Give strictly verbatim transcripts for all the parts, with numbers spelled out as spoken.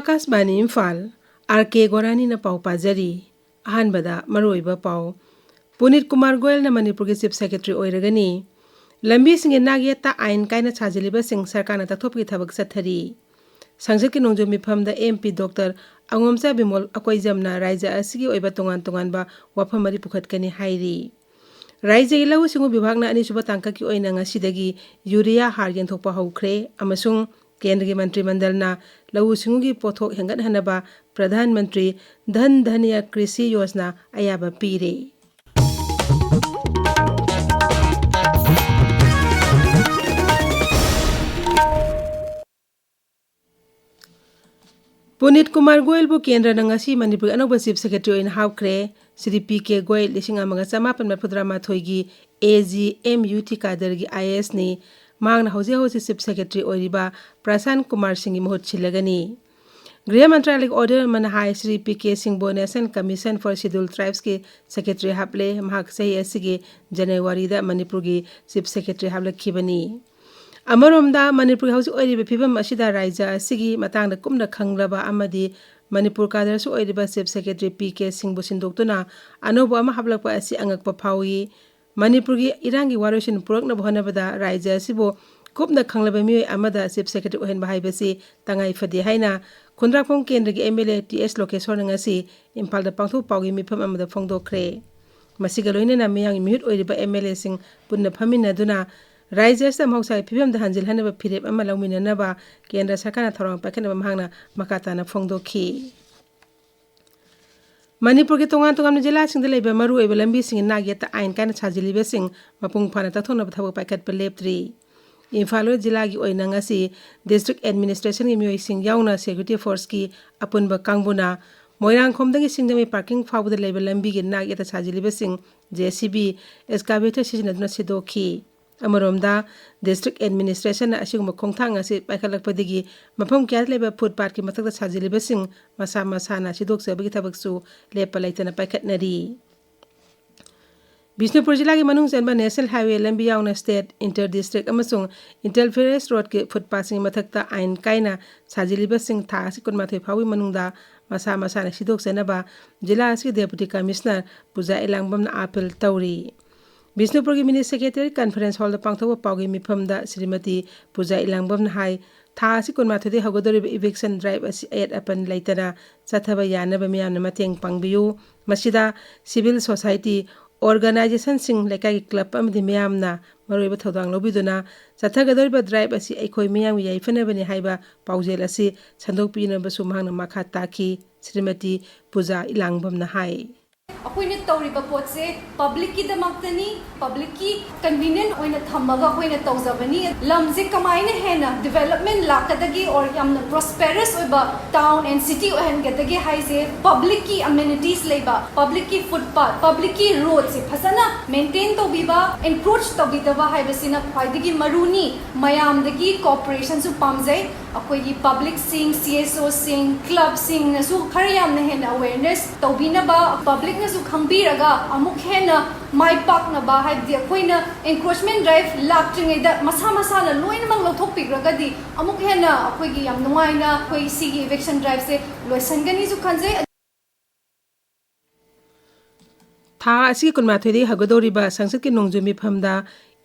ꯑꯥꯀꯥꯁꯕꯥꯅꯤ Imphal, R ꯀꯦ ꯒꯣꯔꯥꯅꯤꯅ ꯄꯥꯎ ꯄꯥꯖꯔꯤ꯫ ꯑꯍꯥꯟꯕꯗ ꯃꯔꯨꯑꯣꯏꯕ ꯄꯥꯎ꯫ ꯄꯨꯅꯤꯠ ꯀꯨꯃꯥꯔ ꯒꯣꯌꯜꯅ ꯃꯅꯤꯄꯨꯔꯒꯤ ꯆꯤꯐ ꯁꯦꯀ꯭ꯔꯦꯇꯔꯤ ꯑꯣꯏꯔꯒꯅꯤ꯫ ꯂꯝꯕꯤꯁꯤꯡꯒꯤ ꯅꯥꯛ ꯌꯦꯠꯇ ꯑꯥꯏꯟ ꯀꯥꯏꯅ ꯁꯥꯖꯤꯜꯂꯤꯕꯁꯤꯡ ꯁꯔꯀꯥꯔꯅ ꯇꯛꯊꯣꯛꯄꯒꯤ ꯊꯕꯛ ꯆꯠꯊꯔꯤ꯫ ꯁꯪꯁꯠꯀꯤ ꯅꯣꯡꯖꯨ ꯃꯤꯐꯝꯗ ꯑꯦꯝ ꯄꯤ ꯗꯣꯛꯇꯔ ꯑꯉꯣꯝꯆꯥ ꯕꯤꯃꯣꯜ ꯑꯀꯣꯏꯖꯝꯅ ꯔꯥꯖ꯭ꯌ ꯑꯁꯤꯒꯤ ꯑꯣꯏꯕ ꯇꯣꯉꯥꯟ ꯇꯣꯉꯥꯟꯕ ꯋꯥꯐꯝ ꯃꯔꯤ ꯄꯨꯈꯠꯀꯅꯤ ꯍꯥꯏꯔꯤ꯫ ꯔꯥꯖ꯭ꯌꯒꯤ ꯂꯧꯎ ꯁꯤꯡꯎ ꯕꯤꯚꯥꯒꯅ ꯑꯅꯤꯁꯨꯕ ꯇꯥꯡꯀꯛꯀꯤ ꯑꯣꯏꯅ ꯉꯁꯤꯗꯒꯤ ꯌꯨꯔꯤꯌꯥ ꯍꯥꯔ ꯌꯦꯟꯊꯣꯛꯄ ꯍꯧꯈ꯭ꯔꯦ ꯑꯃꯁꯨꯡ ꯀꯦꯟꯗ꯭ꯔꯒꯤ ꯃꯟꯇ꯭ꯔꯤ ꯃꯟꯗꯜꯅ ꯂꯧꯎ ꯁꯤꯡꯎꯒꯤ ꯄꯣꯠꯊꯣꯛ ꯍꯦꯟꯒꯠꯍꯟꯅꯕ ꯄ꯭ꯔꯙꯥꯟ ꯃꯟꯇ꯭ꯔꯤ ꯙꯟ ꯙꯟꯌ ꯀ꯭ꯔꯤꯁꯤ ꯌꯣꯖꯅꯥ ꯑꯌꯥꯕ ꯄꯤꯔꯦ꯫ ꯄꯨꯅꯤꯠ ꯀꯨꯃꯥꯔ ꯒꯣꯌꯜꯕꯨ ꯀꯦꯟꯗ꯭ꯔꯅ ꯉꯁꯤ ꯃꯅꯤꯄꯨꯔꯒꯤ ꯑꯅꯧꯕ ꯆꯤꯐ ꯁꯦꯀ꯭ꯔꯦꯇꯔꯤ ꯑꯣꯏꯅ ꯍꯥꯞꯈ꯭ꯔꯦ꯫ ꯁ꯭ꯔꯤ ꯄꯤ ꯀꯦ ꯒꯣꯌꯜ ꯂꯤꯁꯤꯡ ꯑꯃꯒ ꯆꯃꯥꯄꯟ ꯃꯔꯤꯐꯨꯇꯔꯥꯃꯥꯊꯣꯏꯒꯤ A G M U T ꯀꯥꯗꯔꯒꯤ ꯑꯥꯏ ꯑꯦ ꯑꯦꯁꯅꯤ꯫ ꯃꯍꯥꯛꯅ ꯍꯧꯖꯤꯛ ꯍꯧꯖꯤꯛ ꯆꯤꯐ ꯁꯦꯀ꯭ꯔꯦꯇꯔꯤ ꯑꯣꯏꯔꯤꯕ ꯄ꯭ꯔꯁꯥꯟ ꯀꯨꯃꯥꯔ ꯁꯤꯡꯒꯤ ꯃꯍꯨꯠ ꯁꯤꯜꯂꯒꯅꯤ꯫ ꯒ꯭ꯔꯤꯍ ꯃꯟꯇ꯭ꯔꯥꯂꯌꯒꯤ ꯑꯣꯔꯗꯔ ꯑꯃꯅ ꯍꯥꯏ, ꯁ꯭ꯔꯤ ꯄꯤ ꯀꯦ ꯁꯤꯡꯕꯨ National Commission for Scheduled Tribesꯀꯤ ꯁꯦꯀ꯭ꯔꯦꯇꯔꯤ ꯍꯥꯞꯂꯦ꯫ ꯃꯍꯥꯛ ꯆꯍꯤ ꯑꯁꯤꯒꯤ ꯖꯅꯋꯥꯔꯤꯗ ꯃꯅꯤꯄꯨꯔꯒꯤ ꯆꯤꯐ ꯁꯦꯀ꯭ꯔꯦꯇꯔꯤ ꯍꯥꯞꯂꯛꯈꯤꯕꯅꯤ꯫ ꯑꯃꯔꯣꯝꯗ, ꯃꯅꯤꯄꯨꯔꯒꯤ ꯍꯧꯖꯤꯛ ꯑꯣꯏꯔꯤꯕ ꯐꯤꯕꯝ ꯑꯁꯤꯗ ꯔꯥꯖ꯭ꯌ ꯑꯁꯤꯒꯤ ꯃꯇꯥꯡꯗ ꯀꯨꯞꯅ ꯈꯪꯂꯕ ꯑꯃꯗꯤ ꯃꯅꯤꯄꯨꯔ ꯀꯥꯗꯔꯁꯨ ꯑꯣꯏꯔꯤꯕ ꯆꯤꯐ ꯁꯦꯀ꯭ꯔꯦꯇꯔꯤ ꯄꯤ ꯀꯦ ꯁꯤꯡꯕꯨ ꯁꯤꯟꯗꯣꯛꯇꯨꯅ ꯑꯅꯧꯕ ꯑꯃ ꯍꯥꯞꯂꯛꯄ ꯑꯁꯤ ꯑꯉꯛꯄ ꯐꯥꯎꯏ꯫ ꯃꯅꯤꯄꯨꯔꯒꯤ ꯏꯔꯥꯡꯒꯤ ꯋꯥꯔꯣꯏꯁꯤꯟ ꯄꯨꯔꯛꯅꯕ ꯍꯣꯠꯅꯕꯗ ꯔꯥꯖ꯭ꯌ ꯑꯁꯤꯕꯨ ꯀꯨꯞꯅ ꯈꯪꯂꯕ ꯃꯤꯑꯣꯏ ꯑꯃꯗ ꯆꯤꯐ ꯁꯦꯀ꯭ꯔꯦꯇꯔꯤ ꯑꯣꯏꯍꯟꯕ ꯍꯥꯏꯕꯁꯤ ꯇꯉꯥꯏ ꯐꯗꯦ ꯍꯥꯏꯅ ꯈꯨꯟꯗ꯭ꯔꯥꯛꯄꯝ ꯀꯦꯟꯗ꯭ꯔꯒꯤ ꯑꯦꯝ ꯑꯦꯜ ꯑꯦ ꯇꯤ ꯑꯦꯁ ꯂꯣꯀꯦꯁꯣꯔꯅ ꯉꯁꯤ ꯏꯝꯐꯥꯜꯗ ꯄꯥꯡꯊꯣꯛ ꯄꯥꯎꯒꯤ ꯃꯤꯐꯝ ꯑꯃꯗ ꯐꯣꯡꯗꯣꯛꯈ꯭ꯔꯦ꯫ ꯃꯁꯤꯒ ꯂꯣꯏꯅꯅ ꯃꯤꯌꯥꯝꯒꯤ ꯃꯤꯍꯨꯠ ꯑꯣꯏꯔꯤꯕ ꯑꯦꯝ ꯑꯦꯜ ꯑꯦꯁꯤꯡ ꯄꯨꯟꯅ ꯐꯝꯃꯤꯟꯅꯗꯨꯅ ꯔꯥꯖ꯭ꯌ ꯑꯁꯤꯗ ꯃꯍꯧꯁꯥꯒꯤ ꯐꯤꯕꯝꯗ ꯍꯟꯖꯤꯜꯍꯟꯅꯕ ꯐꯤꯔꯦꯞ ꯑꯃ ꯂꯧꯃꯤꯟꯅꯅꯕ ꯀꯦꯟꯗ꯭ꯔ ꯁꯔꯀꯥꯔꯅ ꯊꯧꯔꯥꯡ ꯄꯥꯏꯈꯠꯅꯕ ꯃꯍꯥꯛꯅ ꯃꯈꯥ ꯇꯥꯅ ꯐꯣꯡꯗꯣꯛꯈꯤ꯫ ꯃꯅꯤꯄꯨꯔꯒꯤ ꯇꯣꯉꯥꯟ ꯇꯣꯉꯥꯟꯕ ꯖꯤꯂꯥꯁꯤꯡꯗ ꯂꯩꯕ ꯃꯔꯨꯑꯣꯏꯕ ꯂꯝꯕꯤꯁꯤꯡꯒꯤ ꯅꯥꯛ ꯌꯦꯠꯇ ꯑꯥꯏꯟ ꯀꯥꯏꯅ ꯁꯥꯖꯤꯜꯂꯤꯕꯁꯤꯡ ꯃꯄꯨꯡ ꯐꯥꯅ ꯇꯛꯊꯣꯛꯅꯕ ꯊꯕꯛ ꯄꯥꯏꯈꯠꯄ ꯂꯦꯞꯇ꯭ꯔꯤ꯫ ꯏꯝꯐꯥꯜ ꯋꯦꯁ ꯖꯤꯂꯥꯒꯤ ꯑꯣꯏꯅ ꯉꯁꯤ ꯗꯤꯁꯇ꯭ꯔꯤꯛ ꯑꯦꯗꯃꯤꯅꯤꯁꯇ꯭ꯔꯦꯁꯟꯒꯤ ꯃꯤꯑꯣꯏꯁꯤꯡ ꯌꯥꯎꯅ ꯁꯦꯀ꯭ꯌꯨꯔꯤꯇꯤ ꯐꯣꯔꯁꯀꯤ ꯑꯄꯨꯟꯕ ꯀꯥꯡꯕꯨꯅ ꯃꯣꯏꯔꯥꯡꯈꯣꯝꯗꯒꯤ ꯁꯤꯡꯖꯃꯩ ꯄꯥꯔꯀꯤꯡ ꯐꯥꯎꯕꯗ ꯂꯩꯕ ꯂꯝꯕꯤꯒꯤ ꯅꯥꯛ ꯌꯦꯠꯇ ꯁꯥꯖꯤꯜꯂꯤꯕꯁꯤꯡ ꯖꯦ ꯁꯤ ꯕꯤ, ꯑꯦꯛꯁꯀꯥꯚꯦꯇꯔ ꯁꯤꯖꯤꯟꯅꯗꯨꯅ ꯁꯤꯗꯣꯛꯈꯤ꯫ ꯑꯃꯔꯣꯝꯗ, ꯗꯤꯁꯇ꯭ꯔꯤꯛ ꯑꯦꯗꯃꯤꯅꯤꯁꯇ꯭ꯔꯦꯁꯟꯅ ꯑꯁꯤꯒꯨꯝꯕ ꯈꯣꯡꯊꯥꯡ ꯑꯁꯤ ꯄꯥꯏꯈꯠꯂꯛꯄꯗꯒꯤ ꯃꯐꯝ ꯀꯌꯥꯗ ꯂꯩꯕ ꯐꯨꯠꯄꯥꯠꯀꯤ ꯃꯊꯛꯇ ꯁꯥꯖꯤꯜꯂꯤꯕꯁꯤꯡ ꯃꯁꯥ ꯃꯁꯥꯅ ꯁꯤꯗꯣꯛꯆꯕꯒꯤ ꯊꯕꯛꯁꯨ ꯂꯦꯞꯄ ꯂꯩꯇꯅ ꯄꯥꯏꯈꯠꯅꯔꯤ꯫ ꯕꯤꯁꯅꯨꯄꯨꯔ ꯖꯤꯂꯥꯒꯤ ꯃꯅꯨꯡ ꯆꯟꯕ ꯅꯦꯁꯅꯦꯜ ꯍꯥꯏꯋꯦ ꯂꯝꯕꯤ ꯌꯥꯎꯅ ꯁ꯭ꯇꯦꯠ, ꯏꯟꯇꯔ ꯗꯤꯁꯇ꯭ꯔꯤꯛ ꯑꯃꯁꯨꯡ ꯏꯟꯇꯔ ꯐꯦꯔꯦꯁ ꯔꯣꯗꯀꯤ ꯐꯨꯠꯄꯥꯠꯁꯤꯡꯒꯤ ꯃꯊꯛꯇ ꯑꯥꯏꯟ ꯀꯥꯏꯅ ꯁꯥꯖꯤꯜꯂꯤꯕꯁꯤꯡ ꯊꯥ ꯑꯁꯤ ꯀꯨꯟꯃꯥꯊꯣꯏ ꯐꯥꯎꯕꯒꯤ ꯃꯅꯨꯡꯗ ꯃꯁꯥ ꯃꯁꯥꯅ ꯁꯤꯗꯣꯛꯆꯅꯕ ꯖꯤꯂꯥ ꯑꯁꯤꯒꯤ ꯗꯦꯄꯨꯇꯤ ꯀꯃꯤꯁꯅꯔ ꯄꯨꯖꯥ ꯏꯂꯥꯡꯕꯝꯅ ꯑꯥꯄꯤꯜ ꯇꯧꯔꯤ꯫ ꯕꯤꯁꯅꯨꯄꯨꯔꯒꯤ ꯃꯤꯅꯤ ꯁꯦꯀ꯭ꯔꯦꯇꯔꯤ ꯀꯟꯐꯔꯦꯟꯁ ꯍꯣꯜꯗ ꯄꯥꯡꯊꯣꯛꯄ ꯄꯥꯎꯒꯤ ꯃꯤꯐꯝꯗ ꯁ꯭ꯔꯤꯃꯇꯤ ꯄꯨꯖꯥ ꯏꯂꯥꯡꯕꯝꯅ ꯍꯥꯏ, ꯊꯥ ꯑꯁꯤ ꯀꯨꯟꯃꯥꯊꯣꯏꯗꯒꯤ ꯍꯧꯒꯗꯧꯔꯤꯕ ꯏꯚꯤꯛꯁꯟ ꯗ꯭ꯔꯥꯏꯚ ꯑꯁꯤ ꯑꯌꯦꯠ ꯑꯄꯟ ꯂꯩꯇꯅ ꯆꯠꯊꯕ ꯌꯥꯅꯕ ꯃꯤꯌꯥꯝꯅ ꯃꯇꯦꯡ ꯄꯥꯡꯕꯤꯌꯨ꯫ ꯃꯁꯤꯗ ꯁꯤꯚꯤꯜ ꯁꯣꯁꯥꯏꯇꯤ ꯑꯣꯔꯒꯅꯥꯏꯖꯦꯁꯟꯁꯤꯡ, ꯂꯩꯀꯥꯏꯒꯤ ꯀ꯭ꯂꯕ ꯑꯃꯗꯤ ꯃꯤꯌꯥꯝꯅ ꯃꯔꯨꯑꯣꯏꯕ ꯊꯧꯗꯥꯡ ꯂꯧꯕꯤꯗꯨꯅ ꯆꯠꯊꯒꯗꯧꯔꯤꯕ ꯗ꯭ꯔꯥꯏꯚ ꯑꯁꯤ ꯑꯩꯈꯣꯏ ꯃꯤꯌꯥꯝꯒꯤ ꯌꯥꯏꯐꯅꯕꯅꯤ ꯍꯥꯏꯕ ꯄꯥꯎꯖꯦꯜ ꯑꯁꯤ ꯁꯟꯗꯣꯛꯄꯤꯅꯕꯁꯨ ꯃꯍꯥꯛꯅ ꯃꯈꯥ ꯇꯥꯈꯤ꯫ ꯁ꯭ꯔꯤꯃꯇꯤ ꯄꯨꯖꯥ ꯏꯂꯥꯡꯕꯝꯅ ꯍꯥꯏ꯫ ꯑꯩꯈꯣꯏꯅ ꯇꯧꯔꯤꯕ ꯄꯣꯠꯁꯦ ꯄꯕ꯭ꯂꯤꯛꯀꯤꯗꯃꯛꯇꯅꯤ, ꯄꯕ꯭ꯂꯤꯛꯀꯤ ꯀꯟꯚꯤꯅꯤꯌꯦꯟ ꯑꯣꯏꯅ ꯊꯝꯃꯒ ꯑꯩꯈꯣꯏꯅ ꯇꯧꯖꯕꯅꯤ꯫ ꯂꯝꯁꯦ ꯀꯃꯥꯏꯅ ꯍꯦꯟꯅ ꯗꯤꯕꯦꯂꯞꯃꯦꯟ ꯂꯥꯛꯀꯗꯒꯦ or ꯌꯥꯝꯅ ꯄ꯭ꯔꯣꯁꯄꯦꯔꯁ ꯑꯣꯏꯕ ꯇꯥꯎꯟ ꯑꯦꯟ ꯁꯤꯇꯤ ꯑꯣꯏꯍꯟꯒꯗꯒꯦ ꯍꯥꯏꯁꯦ ꯄꯕ꯭ꯂꯤꯛꯀꯤ ꯑꯃꯦꯅꯤꯇꯤꯁ ꯂꯩꯕ, ꯄꯕ꯭ꯂꯤꯛꯀꯤ ꯐꯨꯠꯄꯥꯠ, ꯄꯕ꯭ꯂꯤꯛꯀꯤ ꯔꯣꯗꯁꯦ ꯐꯖꯅ ꯃꯦꯟꯇꯦꯟ ꯇꯧꯕꯤꯕ, ꯑꯦꯟꯀ꯭ꯔꯣꯆ ꯇꯧꯕꯤꯗꯕ ꯍꯥꯏꯕꯁꯤꯅ ꯈ꯭ꯋꯥꯏꯗꯒꯤ ꯃꯔꯨꯅꯤ꯫ ꯃꯌꯥꯝꯗꯒꯤ ꯀꯣꯑꯣꯄꯔꯦꯁꯟꯁꯨ ꯄꯥꯝꯖꯩ꯫ ꯑꯩꯈꯣꯏꯒꯤ ꯄꯕ꯭ꯂꯤꯛꯁꯤꯡ, ꯁꯤ ꯑꯦꯁ ꯑꯣꯁꯤꯡ, ꯀ꯭ꯂꯕꯁꯤꯡꯅꯁꯨ ꯈꯔ ꯌꯥꯝꯅ ꯍꯦꯟꯅ ꯑꯋꯦꯔꯅꯦꯁ ꯇꯧꯕꯤꯅꯕ, ꯄꯕ꯭ꯂꯤꯛꯅꯁꯨ ꯈꯪꯕꯤꯔꯒ ꯑꯃꯨꯛ ꯍꯦꯟꯅ ꯃꯥꯏ ꯄꯥꯛꯅꯕ, ꯍꯥꯏꯕꯗꯤ ꯑꯩꯈꯣꯏꯅ ꯑꯦꯟꯀ꯭ꯔꯣꯆꯃꯦꯟ ꯗ꯭ꯔꯥꯏꯚ ꯂꯥꯛꯇ꯭ꯔꯤꯉꯩꯗ ꯃꯁꯥ ꯃꯁꯥꯅ ꯂꯣꯏꯅꯃꯛ ꯂꯧꯊꯣꯛꯄꯤꯈ꯭ꯔꯒꯗꯤ ꯑꯃꯨꯛ ꯍꯦꯟꯅ ꯑꯩꯈꯣꯏꯒꯤ ꯌꯥꯝ ꯅꯨꯡꯉꯥꯏꯅ ꯑꯩꯈꯣꯏ ꯁꯤꯒꯤ ꯏꯚꯤꯛꯁꯟ ꯗ꯭ꯔꯥꯏꯚꯁꯦ ꯂꯣꯏꯁꯤꯟꯒꯅꯤꯁꯨ ꯈꯟꯖꯩ꯫ ꯊꯥ ꯑꯁꯤꯒꯤ ꯀꯨꯟꯃꯥꯊꯣꯏꯗꯒꯤ ꯍꯧꯒꯗꯧꯔꯤꯕ ꯁꯪꯁꯠꯀꯤ ꯅꯣꯡꯖꯨ ꯃꯤꯐꯝꯗ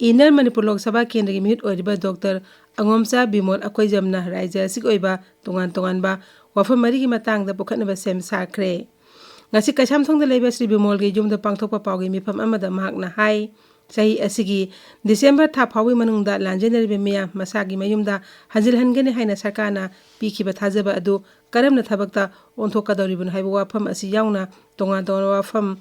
ꯏꯟꯅꯔ ꯃꯅꯤꯄꯨꯔ ꯂꯣꯛ ꯁꯚꯥ ꯀꯦꯟꯗ꯭ꯔꯒꯤ ꯃꯤꯍꯨꯠ ꯑꯣꯏꯔꯤꯕ ꯗꯣꯛꯇꯔ ꯑꯉꯣꯝꯆꯥ ꯕꯤꯃꯣꯜ ꯑꯀꯣꯏꯖꯝꯅ ꯔꯥꯖ꯭ꯌ ꯑꯁꯤꯒꯤ ꯑꯣꯏꯕ ꯇꯣꯉꯥꯟ ꯇꯣꯉꯥꯟꯕ ꯋꯥꯐꯝ ꯃꯔꯤꯒꯤ ꯃꯇꯥꯡꯗ ꯄꯨꯈꯠꯅꯕ ꯁꯦꯝ ꯁꯥꯈ꯭ꯔꯦ꯫ ꯉꯁꯤ ꯀꯩꯁꯥꯝꯊꯣꯡꯗ ꯂꯩꯕ ꯁ꯭ꯔꯤ ꯕꯤꯃꯣꯜꯒꯤ ꯌꯨꯝꯗ ꯄꯥꯡꯊꯣꯛꯄ ꯄꯥꯎꯒꯤ ꯃꯤꯐꯝ ꯑꯃꯗ ꯃꯍꯥꯛꯅ ꯍꯥꯏ, ꯆꯍꯤ ꯑꯁꯤꯒꯤ ꯗꯤꯁꯦꯝꯕꯔ ꯊꯥ ꯐꯥꯎꯕꯒꯤ ꯃꯅꯨꯡꯗ ꯂꯥꯟꯖꯦꯟꯅꯔꯤꯕ ꯃꯤꯌꯥꯝ ꯃꯁꯥꯒꯤ ꯃꯌꯨꯝꯗ ꯍꯟꯖꯤꯜꯍꯟꯒꯅꯤ ꯍꯥꯏꯅ ꯁꯔꯀꯥꯔꯅ ꯄꯤꯈꯤꯕ ꯊꯥꯖꯕ ꯑꯗꯨ ꯀꯔꯝꯅ ꯊꯕꯛꯇ ꯑꯣꯟꯊꯣꯛꯀꯗꯧꯔꯤꯕꯅꯣ ꯍꯥꯏꯕ ꯋꯥꯐꯝ ꯑꯁꯤ ꯌꯥꯎꯅ ꯇꯣꯉꯥꯟ ꯇꯣꯉꯥꯟꯕ ꯋꯥꯐꯝ,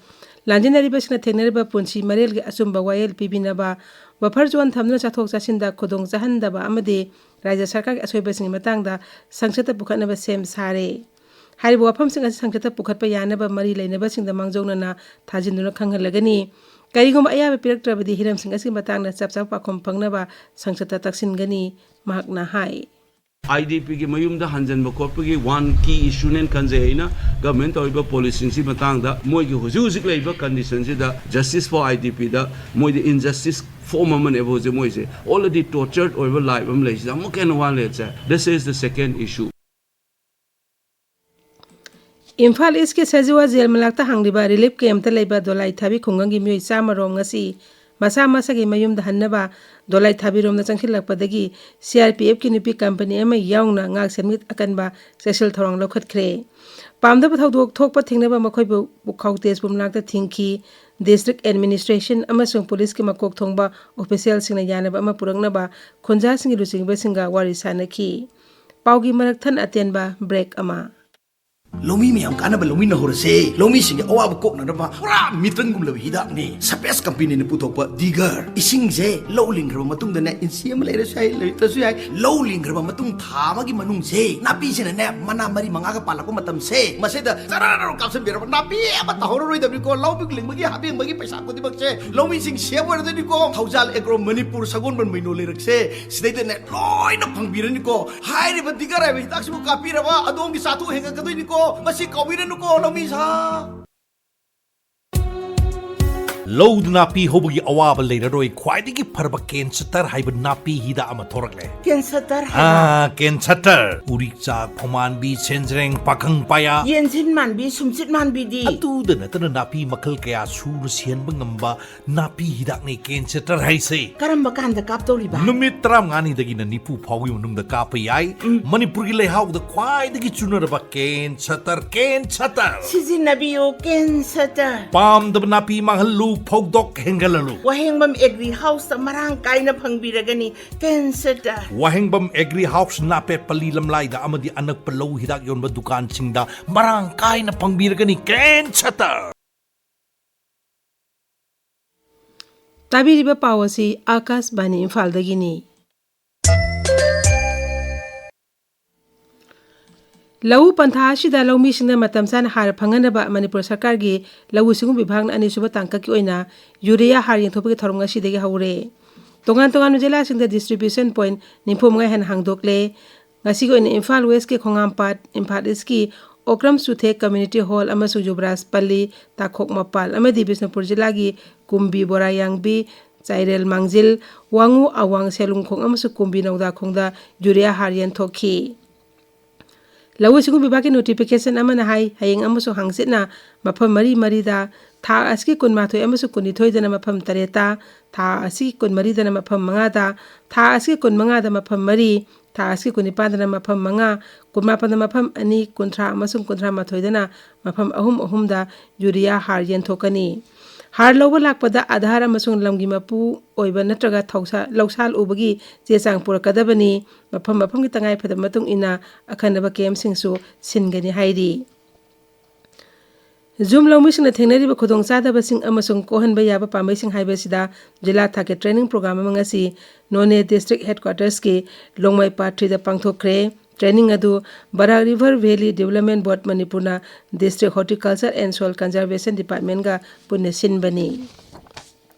ꯂꯥꯟꯖꯦꯟꯅꯔꯤꯕꯁꯤꯡꯅ ꯊꯦꯡꯅꯔꯤꯕ ꯄꯨꯟꯁꯤ ꯃꯔꯦꯜꯒꯤ ꯑꯆꯨꯝꯕ ꯋꯥꯌꯦꯜ ꯄꯤꯕꯤꯅꯕ, ꯕꯐꯔ ꯖꯣꯟ ꯊꯝꯗꯨꯅ ꯆꯠꯊꯣꯛ ꯆꯠꯁꯤꯟꯗ ꯈꯨꯗꯣꯡ ꯆꯥꯍꯟꯗꯕ ꯑꯃꯗꯤ ꯔꯥꯖ꯭ꯌ ꯁꯔꯀꯥꯔꯒꯤ ꯑꯁꯣꯏꯕꯁꯤꯡꯒꯤ ꯃꯇꯥꯡꯗ ꯁꯪꯁꯠꯇ ꯄꯨꯈꯠꯅꯕ ꯁꯦꯝ ꯁꯥꯔꯦ꯫ ꯍꯥꯏꯔꯤꯕ ꯋꯥꯐꯝꯁꯤꯡ ꯑꯁꯤ ꯁꯪꯁꯠꯇ ꯄꯨꯈꯠꯄ ꯌꯥꯅꯕ ꯃꯔꯤ ꯂꯩꯅꯕꯁꯤꯡꯗ ꯃꯥꯡꯖꯧꯅꯅ ꯊꯥꯖꯤꯟꯗꯨꯅ ꯈꯪꯍꯜꯂꯒꯅꯤ꯫ ꯀꯔꯤꯒꯨꯝꯕ ꯑꯌꯥꯕ ꯄꯤꯔꯛꯇ꯭ꯔꯕꯗꯤ ꯍꯤꯔꯝꯁꯤꯡ ꯑꯁꯤꯒꯤ ꯃꯇꯥꯡꯗ ꯆꯞ ꯆꯥꯕ ꯄꯥꯎꯈꯨꯝ ꯐꯪꯅꯕ ꯁꯪꯁꯠꯇ ꯇꯛꯁꯤꯟꯒꯅꯤ, ꯃꯍꯥꯛꯅ ꯍꯥꯏ꯫ ꯑꯥꯏ ꯗꯤ ꯄꯤꯒꯤ ꯃꯌꯨꯝꯗ ꯍꯟꯖꯤꯟꯕ ꯈꯣꯠꯄꯒꯤ ꯋꯥꯟ ꯀꯤ ꯏꯁꯨꯅꯦꯅ ꯈꯟꯖꯩ ꯑꯩꯅ꯫ ꯒꯚꯔꯟꯃꯦꯟ ꯇꯧꯔꯤꯕ ꯄꯣꯂꯤꯁꯤꯁꯤ ꯃꯇꯥꯡꯗ ꯃꯣꯏꯒꯤ ꯍꯧꯖꯤꯛ ꯍꯧꯖꯤꯛ ꯂꯩꯔꯤꯕ ꯀꯟꯗꯤꯁꯟꯁꯤꯗ ꯖꯁꯇꯤꯁ ꯐꯣꯔ ꯑꯥꯏ ꯗꯤ ꯄꯤꯗ ꯃꯣꯏꯗ ꯏꯟꯖꯁꯇꯤꯁ ꯐꯣꯔꯝ ꯑꯃꯅꯦꯕ ꯍꯧꯖꯤꯛ ꯃꯣꯏꯁꯦ꯫ ꯑꯣꯜꯔꯦꯗꯤ ꯇꯣꯔꯆꯔ ꯑꯣꯏꯕ ꯂꯥꯏꯐ ꯑꯃ ꯂꯩꯁꯤꯗ ꯑꯃꯨꯛꯀ ꯍꯦꯟꯅ ꯋꯥꯍꯜꯂꯦ꯫ This is the second issue. Imphal ꯏꯁꯀꯤ ꯁꯖꯤꯋꯥ ꯖꯦꯜ ꯃꯅꯥꯛꯇ ꯍꯥꯡꯂꯤꯕ ꯔꯤꯂꯤꯐ ꯀꯦꯝꯞꯇ ꯂꯩꯕ ꯗꯣꯂꯥꯏ ꯊꯥꯕꯤ ꯈꯨꯡꯒꯪꯒꯤ ꯃꯤꯑꯣꯏ ꯆꯥꯝꯃ ꯔꯣꯝ ꯉꯁꯤ ꯃꯁꯥ ꯃꯁꯥꯒꯤ ꯃꯌꯨꯝꯗ ꯍꯟꯅꯕ ꯗꯣꯂꯥꯏ ꯊꯥꯕꯤꯔꯣꯝꯗ ꯆꯪꯁꯤꯜꯂꯛꯄꯗꯒꯤ ꯁꯤ ꯑꯥꯔ ꯄꯤ ꯑꯦꯐꯀꯤ ꯅꯨꯄꯤ ꯀꯝꯄꯅꯤ ꯑꯃ ꯌꯥꯎꯅ ꯉꯥꯛꯁꯦꯟ ꯃꯤꯠ ꯑꯀꯟꯕ ꯆꯦꯛꯁꯤꯜ ꯊꯧꯔꯥꯡ ꯂꯧꯈꯠꯈ꯭ꯔꯦ꯫ ꯄꯥꯝꯗꯕ ꯊꯧꯗꯣꯛ ꯊꯣꯛꯄ ꯊꯦꯡꯅꯕ ꯃꯈꯣꯏꯕꯨ ꯄꯨꯈꯥꯎ ꯇꯦꯖꯄꯨ ꯃꯅꯥꯛꯇ ꯊꯤꯡꯈꯤ꯫ ꯗꯤꯁꯇ꯭ꯔꯤꯛ ꯑꯦꯗꯃꯤꯅꯤꯁꯇ꯭ꯔꯦꯁꯟ ꯑꯃꯁꯨꯡ ꯄꯨꯂꯤꯁꯀꯤ ꯃꯀꯣꯛ ꯊꯣꯡꯕ ꯑꯣꯐꯤꯁꯤꯌꯦꯜꯁꯤꯡꯅ ꯌꯥꯅꯕ ꯑꯃ ꯄꯨꯔꯛꯅꯕ ꯈꯨꯟꯖꯥꯁꯤꯡꯒꯤ ꯂꯨꯆꯤꯡꯕꯁꯤꯡꯒ ꯋꯥꯔꯤ ꯁꯥꯅꯈꯤ꯫ ꯄꯥꯎꯒꯤ ꯃꯔꯛꯊꯠ ꯑꯇꯦꯟꯕ ꯕ꯭ꯔꯦꯛ ꯑꯃ꯫ ꯂꯧꯃꯤ ꯃꯌꯥꯝ ꯀꯥꯟꯅꯕ ꯂꯧꯃꯤꯟꯅꯍꯧꯔꯁꯦ꯫ ꯂꯧꯃꯤꯁꯤꯡꯒꯤ ꯑꯋꯥꯕ ꯀꯣꯛꯅꯅꯕ ꯄꯨꯔꯥ ꯃꯤꯇꯟꯒꯨꯝꯂꯕ ꯍꯤꯗꯥꯛꯅꯤ ꯁꯄꯦꯁ ꯀꯝꯄꯦꯅꯤꯅ ꯄꯨꯊꯣꯛꯄ ꯗꯤꯒꯔ꯫ ꯏꯁꯤꯡꯁꯦ ꯂꯧ ꯂꯤꯡꯈ꯭ꯔꯕ ꯃꯇꯨꯡꯗꯅꯦ, ꯏꯟꯆꯤ ꯑꯃ ꯂꯩꯔꯁꯨ ꯌꯥꯏ, ꯂꯩꯇ꯭ꯔꯁꯨ ꯌꯥꯏ, ꯂꯧ ꯂꯤꯡꯈ꯭ꯔꯕ ꯃꯇꯨꯡ ꯊꯥ ꯑꯃꯒꯤ ꯃꯅꯨꯡꯁꯦ ꯅꯥꯄꯤꯁꯤꯅꯅꯦ ꯃꯅꯥ ꯃꯔꯤ ꯃꯉꯥꯒ ꯄꯥꯜꯂꯛꯄ ꯃꯇꯝꯁꯦ, ꯃꯁꯤꯗ ꯆꯔꯥꯔ ꯀꯥꯞꯁꯤꯟꯕꯤꯔꯕ ꯅꯥꯄꯤ ꯑꯃ ꯇꯧꯍꯧꯔꯔꯣꯏꯗꯕꯅꯤꯀꯣ꯫ ꯂꯧ ꯂꯤꯡꯕꯒꯤ ꯍꯥꯞꯄꯦꯡꯕꯒꯤ ꯄꯩꯁꯥ ꯈꯨꯗꯤꯡꯃꯛꯁꯦ ꯂꯧꯃꯤꯁꯤꯡ ꯁꯦꯞ ꯑꯣꯏꯔꯗꯣꯏꯅꯤꯀꯣ꯫ ꯊꯧꯖꯥꯜ ꯑꯦꯒ꯭ꯔꯣ ꯃꯅꯤꯄꯨꯔ ꯁꯒꯣꯜꯕꯟ ꯃꯩꯅꯣ ꯂꯩꯔꯛꯁꯦ ꯁꯤꯗꯩꯗꯅꯦ ꯂꯣꯏꯅ ꯐꯪꯕꯤꯔꯅꯤꯀꯣ꯫ ꯍꯥꯏꯔꯤꯕ ꯗꯤꯒꯔ ꯍꯥꯏꯕ ꯍꯤꯗꯥꯛꯁꯤꯕꯨ ꯀꯥꯞꯄꯤꯔꯕ ꯑꯗꯣꯝꯒꯤ ꯆꯥꯊꯣꯛ ꯍꯦꯟꯒꯠꯀꯗꯣꯏꯅꯤꯀꯣ꯫ ꯃꯁꯤ ꯀꯥꯎꯕꯤꯔꯅꯨꯀꯣ, ꯂꯧꯃꯤ ꯁꯥ꯫ ꯂꯧꯗ ꯅꯥꯄꯤ ꯍꯧꯕꯒꯤ ꯑꯋꯥꯕ ꯂꯩꯔꯔꯣꯏ꯫ ꯈ꯭ꯋꯥꯏꯗꯒꯤ ꯐꯔꯕ ꯀꯦꯟꯁꯇꯔ ꯍꯥꯏꯕ ꯅꯥꯄꯤ ꯍꯤꯗꯥꯛ ꯑꯃ ꯊꯣꯔꯛꯂꯦ꯫ ꯀꯦꯟꯁꯇꯔ ꯍꯥꯏꯕ? ꯑꯥ, ꯀꯦꯟꯁꯇꯔ꯫ ꯎꯔꯤꯛꯆꯥꯛ, ꯐꯧꯃꯥꯟꯕꯤ, ꯁꯦꯟꯖ꯭ꯔꯦꯡ, ꯄꯥꯈꯪ ꯄꯥꯌꯥ꯫ ꯌꯦꯟꯁꯤꯟ ꯃꯥꯟꯕꯤ, ꯁꯨꯝꯆꯤꯠ ꯃꯥꯟꯕꯤꯗꯤ? ꯑꯗꯨꯗ ꯅꯠꯇꯅ ꯅꯥꯄꯤ ꯃꯈꯜ ꯀꯌꯥ ꯁꯨꯅ ꯁꯤꯍꯟꯕ ꯉꯝꯕ ꯅꯥꯄꯤ ꯍꯤꯗꯥꯛꯅꯤ ꯀꯦꯟꯁꯇꯔ ꯍꯥꯏꯁꯦ꯫ ꯀꯔꯝꯕ ꯀꯥꯟꯗ ꯀꯥꯞꯇꯧꯔꯤꯕ? ꯅꯨꯃꯤꯠ ꯇꯔꯥꯃꯉꯥꯅꯤꯗꯒꯤꯅ ꯅꯤꯐꯨ ꯐꯥꯎꯒꯤ ꯃꯅꯨꯡꯗ ꯀꯥꯞꯄ ꯌꯥꯏ꯫ ꯎꯝ꯫ ꯃꯅꯤꯄꯨꯔꯒꯤ ꯂꯩꯍꯥꯎꯗ ꯈ꯭ꯋꯥꯏꯗꯒꯤ ꯆꯨꯅꯔꯕ ꯀꯦꯟꯁꯇꯔ, ꯀꯦꯟꯁꯇꯔ꯫ ꯁꯤꯖꯤꯟꯅꯕꯤꯌꯨ ꯀꯦꯟꯁꯇꯔ꯫ ꯄꯥꯝꯗꯕ ꯅꯥꯄꯤ ꯃꯥꯡꯍꯜꯂꯨ, ꯐꯧꯗꯣꯛ ꯍꯦꯟꯒꯠꯍꯜꯂꯨ꯫ ꯋꯥꯍꯦꯡꯕꯝ ꯑꯦꯒ꯭ꯔꯤ ꯍꯥꯎꯁꯇ ꯃꯔꯥꯡ ꯀꯥꯏꯅ ꯐꯪꯕꯤꯔꯒꯅꯤ ꯀꯦꯟꯁꯇꯔ꯫ ꯋꯥꯍꯦꯡꯕꯝ ꯑꯦꯒ꯭ꯔꯤ ꯍꯥꯎꯁ, ꯅꯥꯄꯦꯠ ꯄꯜꯂꯤ ꯂꯝꯂꯥꯏꯗ ꯑꯃꯗꯤ ꯑꯅꯛꯄ ꯂꯧ ꯍꯤꯗꯥꯛ ꯌꯣꯟꯕ ꯗꯨꯀꯥꯟꯁꯤꯡꯗ ꯃꯔꯥꯡ ꯀꯥꯏꯅ ꯐꯪꯕꯤꯔꯒꯅꯤ ꯀꯦꯟꯁꯇꯔ꯫ ꯇꯥꯕꯤꯔꯤꯕ ꯄꯥꯎ ꯑꯁꯤ ꯑꯥꯀꯥꯁꯕꯥꯅꯤ ꯏꯝꯐꯥꯜꯗꯒꯤꯅꯤ꯫ ꯂꯧꯎ ꯄꯟꯊꯥ ꯑꯁꯤꯗ ꯂꯧꯃꯤꯁꯤꯡꯅ ꯃꯇꯝ ꯆꯥꯅ ꯍꯥꯔ ꯐꯪꯍꯟꯅꯕ ꯃꯅꯤꯄꯨꯔ ꯁꯔꯀꯥꯔꯒꯤ ꯂꯧꯎ ꯁꯤꯡꯎ ꯕꯤꯚꯥꯒꯅ ꯑꯅꯤꯁꯨꯕ ꯇꯥꯡꯀꯛꯀꯤ ꯑꯣꯏꯅ ꯌꯨꯔꯤꯌꯥ ꯍꯥꯔ ꯌꯦꯟꯊꯣꯛꯄꯒꯤ ꯊꯧꯔꯝ ꯉꯁꯤꯗꯒꯤ ꯍꯧꯔꯦ꯫ ꯇꯣꯉꯥꯟ ꯇꯣꯉꯥꯟꯕ ꯖꯤꯂꯥꯁꯤꯡꯗ distribution point ꯅꯤꯐꯨ ꯃꯉꯥ ꯍꯦꯟꯅ ꯍꯥꯡꯗꯣꯛꯂꯦ꯫ ꯉꯁꯤꯒꯤ ꯑꯣꯏꯅ ꯏꯝꯐꯥꯜ ꯋꯦꯁꯀꯤ ꯈꯣꯡꯉꯥꯝꯄꯥꯠ, ꯏꯝꯐꯥꯜ ꯏꯁꯀꯤ ꯑꯣꯀ꯭ꯔꯝ ꯆꯨꯊꯦꯛ ꯀꯝꯃ꯭ꯌꯨꯅꯤꯇꯤ ꯍꯣꯜ ꯑꯃꯁꯨꯡ ꯌꯨꯕꯔꯥꯖ ꯄꯜꯂꯤ, ꯇꯥꯈꯣꯛ ꯃꯄꯥꯜ ꯑꯃꯗꯤ ꯕꯤꯁꯅꯨꯄꯨꯔ ꯖꯤꯂꯥꯒꯤ ꯀꯨꯝꯕꯤ, ꯕꯣꯔꯥꯌꯥꯡꯕꯤ, ꯆꯥꯏꯔꯦꯜ ꯃꯥꯡꯖꯤꯜ, ꯋꯥꯉꯨ ꯑꯋꯥꯡ ꯁꯦꯂꯨꯡꯈꯣꯡ ꯑꯃꯁꯨꯡ ꯀꯨꯝꯕꯤ ꯅꯧꯗꯥꯈꯣꯡꯗ ꯌꯨꯔꯤꯌꯥ ꯍꯥꯔ ꯌꯦꯟꯊꯣꯛꯈꯤ꯫ ꯂꯧꯎ ꯁꯤꯡꯎ ꯕꯤꯚꯥꯒꯀꯤ ꯅꯣꯇꯤꯐꯤꯀꯦꯁꯟ ꯑꯃꯅ ꯍꯥꯏ, ꯍꯌꯦꯡ ꯑꯃꯁꯨꯡ ꯍꯪꯆꯤꯠꯅ ꯃꯐꯝ ꯃꯔꯤ ꯃꯔꯤꯗ, ꯊꯥ ꯑꯁꯤꯒꯤ ꯀꯨꯟꯃꯥꯊꯣꯏ ꯑꯃꯁꯨꯡ ꯀꯨꯟꯅꯤꯊꯣꯏꯗꯅ ꯃꯐꯝ ꯇꯔꯦꯠꯇ, ꯊꯥ ꯑꯁꯤꯒꯤ ꯀꯨꯟꯃꯔꯤꯗꯅ ꯃꯐꯝ ꯃꯉꯥꯗ, ꯊꯥ ꯑꯁꯤꯒꯤ ꯀꯨꯟꯃꯉꯥꯗ ꯃꯐꯝ ꯃꯔꯤ, ꯊꯥ ꯑꯁꯤꯒꯤ ꯀꯨꯟꯅꯤꯄꯥꯟꯗꯅ ꯃꯐꯝ ꯃꯉꯥ, ꯀꯨꯟꯃꯥꯄꯟꯗ ꯃꯐꯝ ꯑꯅꯤ, ꯀꯨꯟꯊ꯭ꯔꯥ ꯑꯃꯁꯨꯡ ꯀꯨꯟꯊ꯭ꯔꯥ ꯃꯥꯊꯣꯏꯗꯅ ꯃꯐꯝ ꯑꯍꯨꯝ ꯑꯍꯨꯝꯗ ꯌꯨꯔꯤꯌꯥ ꯍꯥꯔ ꯌꯦꯟꯊꯣꯛꯀꯅꯤ꯫ ꯍꯥꯔ ꯂꯧꯕ ꯂꯥꯛꯄꯗ ꯑꯙꯥꯔ ꯑꯃꯁꯨꯡ ꯂꯝꯒꯤ ꯃꯄꯨ ꯑꯣꯏꯕ ꯅꯠꯇ꯭ꯔꯒ ꯊꯧꯁꯥ-, ꯂꯧꯁꯥꯜ ꯎꯕꯒꯤ ꯆꯦ ꯆꯥꯡ ꯄꯨꯔꯛꯀꯗꯕꯅꯤ꯫ ꯃꯐꯝ ꯃꯐꯝꯒꯤ ꯇꯉꯥꯏꯐꯗꯕ ꯃꯇꯨꯡ ꯏꯟꯅ ꯑꯈꯟꯅꯕ ꯀꯦꯝꯞꯁꯤꯡꯁꯨ ꯁꯤꯟꯒꯅꯤ ꯍꯥꯏꯔꯤ꯫ ꯖꯨꯝ ꯂꯧꯃꯤꯁꯤꯡꯅ ꯊꯦꯡꯅꯔꯤꯕ ꯈꯨꯗꯣꯡꯆꯥꯗꯕꯁꯤꯡ ꯑꯃꯁꯨꯡ ꯀꯣꯛꯍꯟꯕ ꯌꯥꯕ ꯄꯥꯝꯕꯩꯁꯤꯡ ꯍꯥꯏꯕꯁꯤꯗ ꯖꯤꯂꯥ ꯊꯥꯛꯀꯤ ꯇ꯭ꯔꯦꯅꯤꯡ ꯄ꯭ꯔꯣꯒ꯭ꯔꯥꯝ ꯑꯃ ꯉꯁꯤ ꯅꯣꯅꯦ ꯗꯤꯁꯇ꯭ꯔꯤꯛ ꯍꯦꯗꯀ꯭ꯋꯥꯇꯔꯁꯀꯤ ꯂꯣꯡꯃꯩ ꯄꯥꯔꯠ ꯊ꯭ꯔꯤꯗ ꯄꯥꯡꯊꯣꯛꯈ꯭ꯔꯦ꯫ ꯇ꯭ꯔꯦꯅꯤꯡ ꯑꯗꯨ Barak river valley development board ꯃꯅꯤꯄꯨꯔꯅ district horticulture and soil conservation ꯗꯤꯄꯥꯔꯠꯃꯦꯟꯒ ꯄꯨꯟꯅ ꯁꯤꯟꯕꯅꯤ꯫